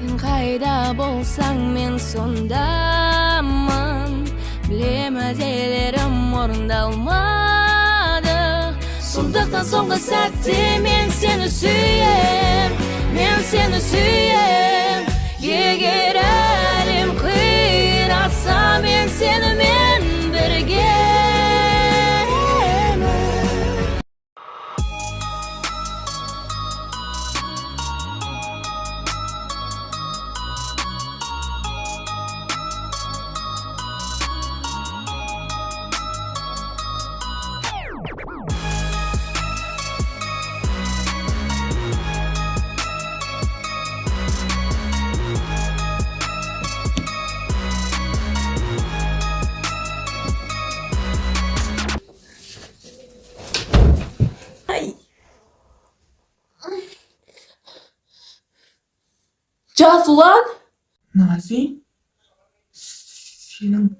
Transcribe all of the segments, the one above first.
Сен қайда болсаң, мен сондамын. Білем, уәделерім орындалмады. Сондықтан соңғы сәтте мен сені сүйем, мен сені сүйем. Егер әлем қираса, мен сенімен біргемін. Жасұлан! Нази, сенің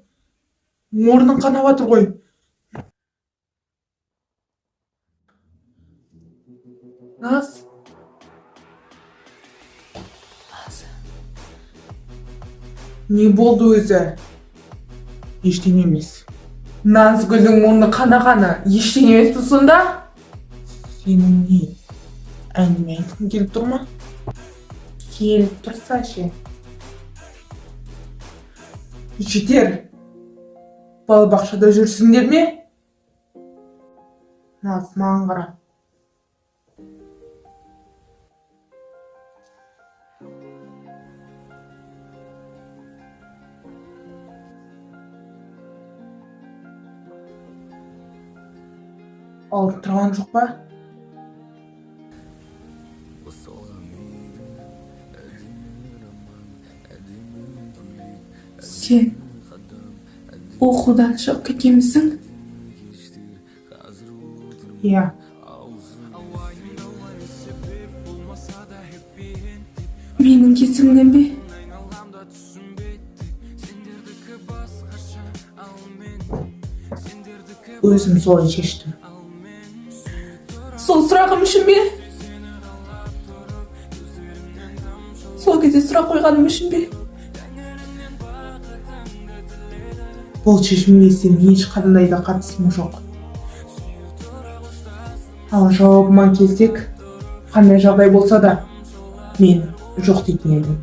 мұрның қанап жатыр ғой. Наз. Не болды өзі? Ештеңе емес. Назгүлдің мұрны қана-қана, ештеңе емес пе сонда? Сенің не, әңгіме айтқың келіп тұр ма? Келіп тұрса ше? Жетер. Балабақшада жүрсіңдер ме? Наз, маған қара. Ауырып тұрған жоқ па? Сен оқудан шығып кеткенбісің? Иә. Менің кесімнен бе? Өзім солай шештім. Сол сұрағым үшін бе? Сол кезде сұрақ қойғаным үшін бе? Бұл шешімге сенің ешқандай да қатысың жоқ. Ал жауабыма келсек, қандай жағдай болса да, мен жоқ дейтін едім.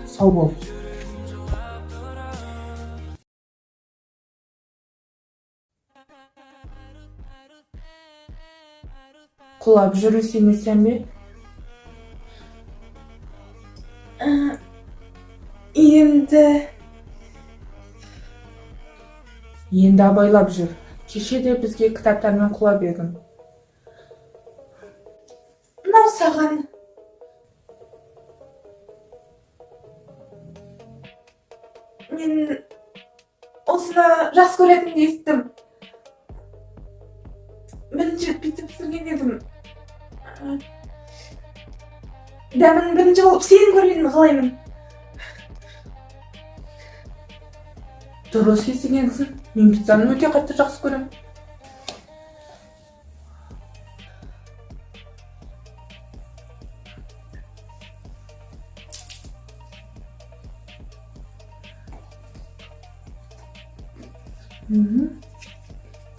Сау бол. Құлап жүру сені сән бе? Енді. Енді абайлап жүр. Кеше де бізге кітаптармен құлап едің. Мынау саған. Мен осыны жақсы көретініңді естідім. Бірінші рет пицца пісірген едім. Дәмін бірінші болып сен көргенін қалаймын. Дұрыс естігенсің. Мен пиццаны өте қатты жақсы көремін.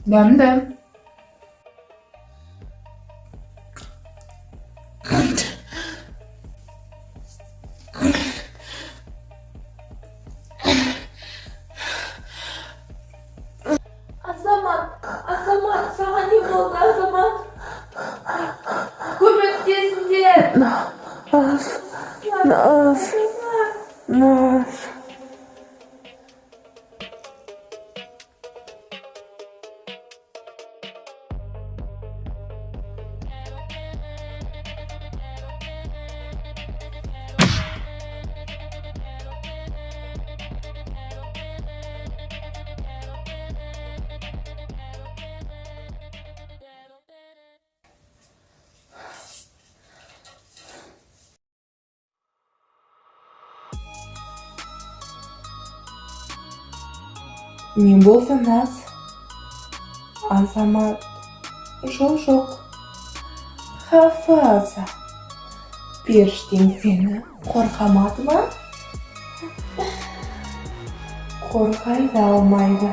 Дәмді. Азамат, Азамат, саған не болды, Азамат? Көмектесіңдер! Наз, Наз, Наз. Не болды, Наз? Азамат. Жоқ, жоқ. Хафаза. Періштең сені қорғамады ма? Қорғай да алмайды.